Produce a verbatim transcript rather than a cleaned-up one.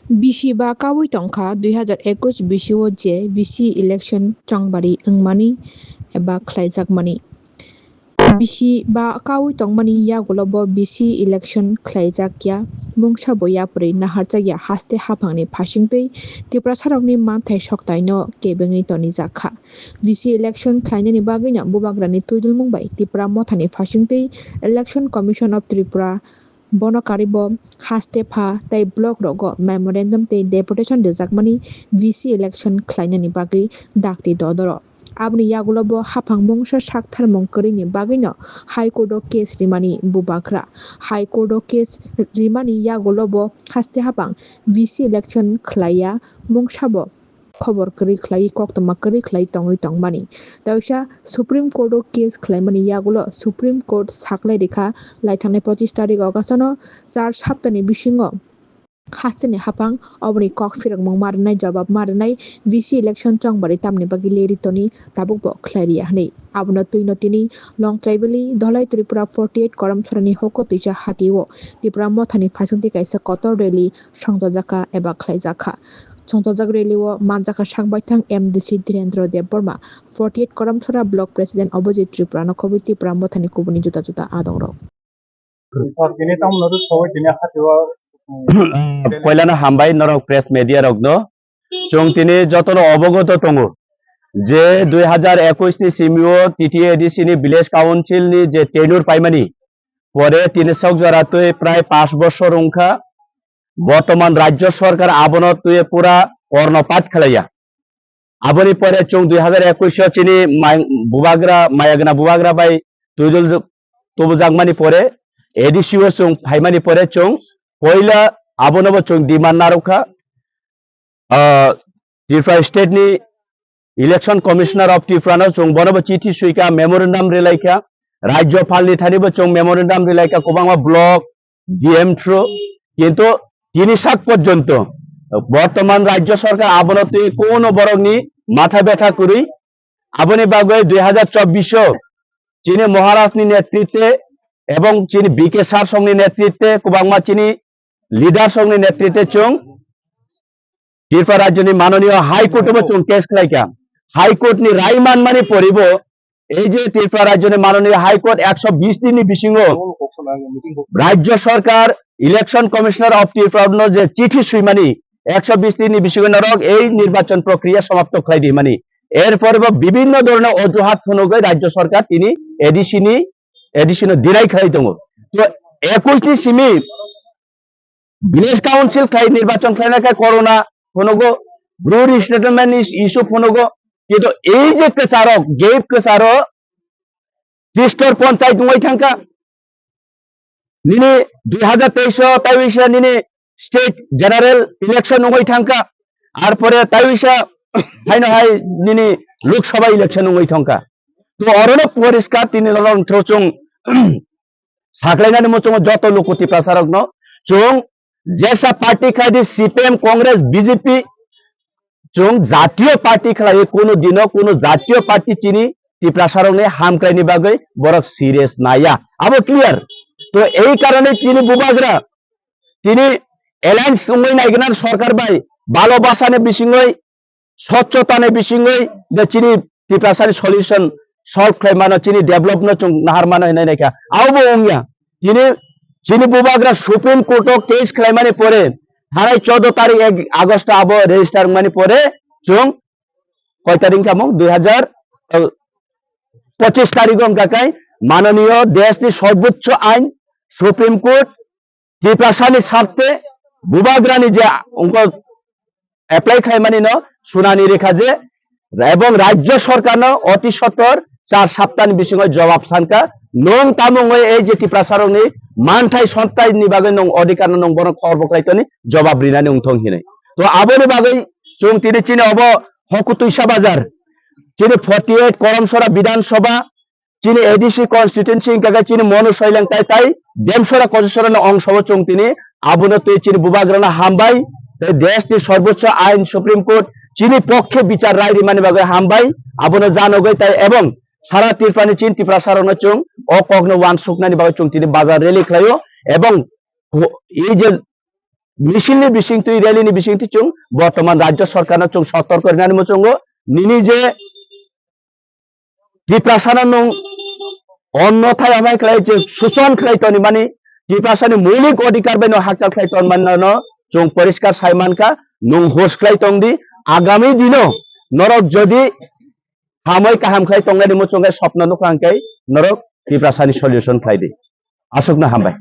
Bisi ba kaui tongkha dui hazar ekush bisio je bisi election chongbari wngmani eba khlaijakmani. Bisi ba kaui tongmani yagulo bo bisi election khlaijakya, mungsa bo yapri naharjakya haste haphangni phasingtwi Tiprasarokni manthai soktaino kebengwi tonijakha. Bisi election khlainani bagwino bubagrani twidulmung bai Tipra mothani phasingtwi Election Commission of Tripura bono karwi bo haste pha tei block rogo memorandum tei deputation rijakmani bisi election khlainani bagwi dakti dodoro. Aboni yagulo bo haphang mungsa saktharmung kwrwini bagwino High Court o case rimani bubagra. High Court o case rimani yagulo bo haste haphang bisi election khlaiya mungsa bo khobor kwrwi khlai, koktwma kwrwi khlai tongwi tongmani. Tei waisa Supreme Court o case khlaimani yagulo Supreme Court saklai rikha, lai thangnai pochis tarik August no char saptani bisingo hasteni haphang oboni kok phirokmung ma rwnai, jobab ma rwnai, bisi election chongbari tamni bagwi leri toni tabuk bo khlai riya hwnwi. Abono twino tini Longtrai Valley, Dholai Tripura forty eight Koramchorani hoko twisa hatio Tipra mothani phasingtwi kaisa kotor rally songchajakha eba khlaijakha. Songchajak rally o manjakha sakbaithang M D C Dhirendra Debbarma, forty eight Koramchora Block President Abhijit Tripura no khobwi Tipra mothani kubuni juda juda adongrok. Sir, tini tamo no rwk sawi tini hatio, um, Poilano hambai norok press media rokno. Chwng tini jotono obogoto tongo je dui hazar ekush ni simio T T A D C ni village council ni je tenure paimani, pore tini sok jora twi prai pash bosor wngkha. Bortoman rajyo sorkar abono twi pura kornopat khlaiya. Aboni pore chwng dui hazar ekush o chini mai-, bubagra, mayagna bubagra bai twidul tubujakmani pore, A D C o chwng phaimani pore chwng poila abono bo chwng demand narwkha. Ah, Tripura State ni Election Commissioner of Tripura no chwng bono bo chithi swikha, memorandum rilaikha, Rajyopal ni thani bo chwng memorandum rilaikha, kwbangma block, D M through, kintu tini sak porjonto bortoman Rajya Sarkar abono twi kono borokni matha betha kwrwi. Aboni bagwi dui hazar chobbish o chini Maharaj ni netritwe ebong chini B K Sar song ni netritwe kwbangma chini leader song ni netritwe chwng Tripura rajyoni manoniyo High Court o bo chwng case khlaikha. High Court ni rai manmani poribo ei je Tripura rajyoni manoniyo High Court ekso bish din ni bisingo Rajya Sarkar Election Commissioner of Tripura no je chithi swimani ekso bish din ni bisingo norok ei nirbachon prokriya samapto khlai di hwnmani. Er pore bo bibhinno dhoroner ojuhat phunugwi Rajya Sarkar tini A D C ni, A D C no deny khlai tongo. To ekush ni simi Village Council khlai nirbachon khlaina khe corona phunugo, Bru resettlement is-, issue phunugo, kintu ei je kwcharo, gap kwcharo, Tristor ponchayat wngwi thangkha, nini dui hazar teis o taiwisa nini state general election wngwi thangkha, ar pore taiwisa haino hai nini Lok Sabha election wngwi thangkha. To orono poriskar tini lolong throchung saklainani muchungo joto luku Tiprasarokno chwng jesa party khlai di C P M, Congress, B J P, chwng jatiyo party khlai, kunu dino kunu jatiyo party chini Tiprasarokni hamkraini bagwi borok serious naya. Abo clear. To ei karone chini bubagra tini alliance wngwi naigwna sorkar bai balo basani bisingwi swchhotani bisingwi de chini Tiprasani solution solve khlai mano, chini develop no chwng nahar mano hinwi naikha. Abo wngya. Chini, chini bubagra Supreme Court o case khlaimani pore, thanai chaudo tarik ek August abo register wngmani pore, chwng koi tarik wngkha mung? Dui hazar pochis tarik o wngkha kai manoniyo deshni sorbochcho ain Supreme Court Tiprasani sarthe bubagrani je wngkha apply khlaimani no sunani rikha je, ebong Rajya Sarkar no oti sotor char saptani bisingo jawab sankha, nwng tamo wngwi ei je Tiprasarokni manthai sonthai ni bagwi nwng odhikar no nwng bono khobor bo khlai toni jawab rinani wngthong hinwi. To aboni bagwi chwng tini chini obo Hokutwisa Bazar, chini forty eight Koramsora Bidhan Sabha, chini A D C constituency hingkha khe chini Monu Soileng tai tai Demsora Kochisora no ongsobo chwng tini abono twi chini bubagrano hambai tei deshni sorbochcho ain Supreme Court chini pokkhe bichar rai rimani bagwi hambai. Abono janogwi tai ebong sara Tripurani chini Tiprasarokno chwng o kokno wansuknani bagwi chwng tini bazar rally khlaio ebong ho-, ei je misil ni bisingtwi, rally ni bisingtwi chwng bortoman rajya sarkar no chwng sotor korinani muchungo, nini je Tiprasa no nwng onno thai amai khlai je suchon khlai toni mani, Tiprasa ni moulik odhikar bai no hakchal khlai ton mani no chwng poriskar sai mankha, nwng hos khlai tong di, agami dino norok jodi hamoi kaham khlai tongnani muchungo sopno nukha hwnkhe norok Tiprasa ni solution khlai di. Aswkno hambai.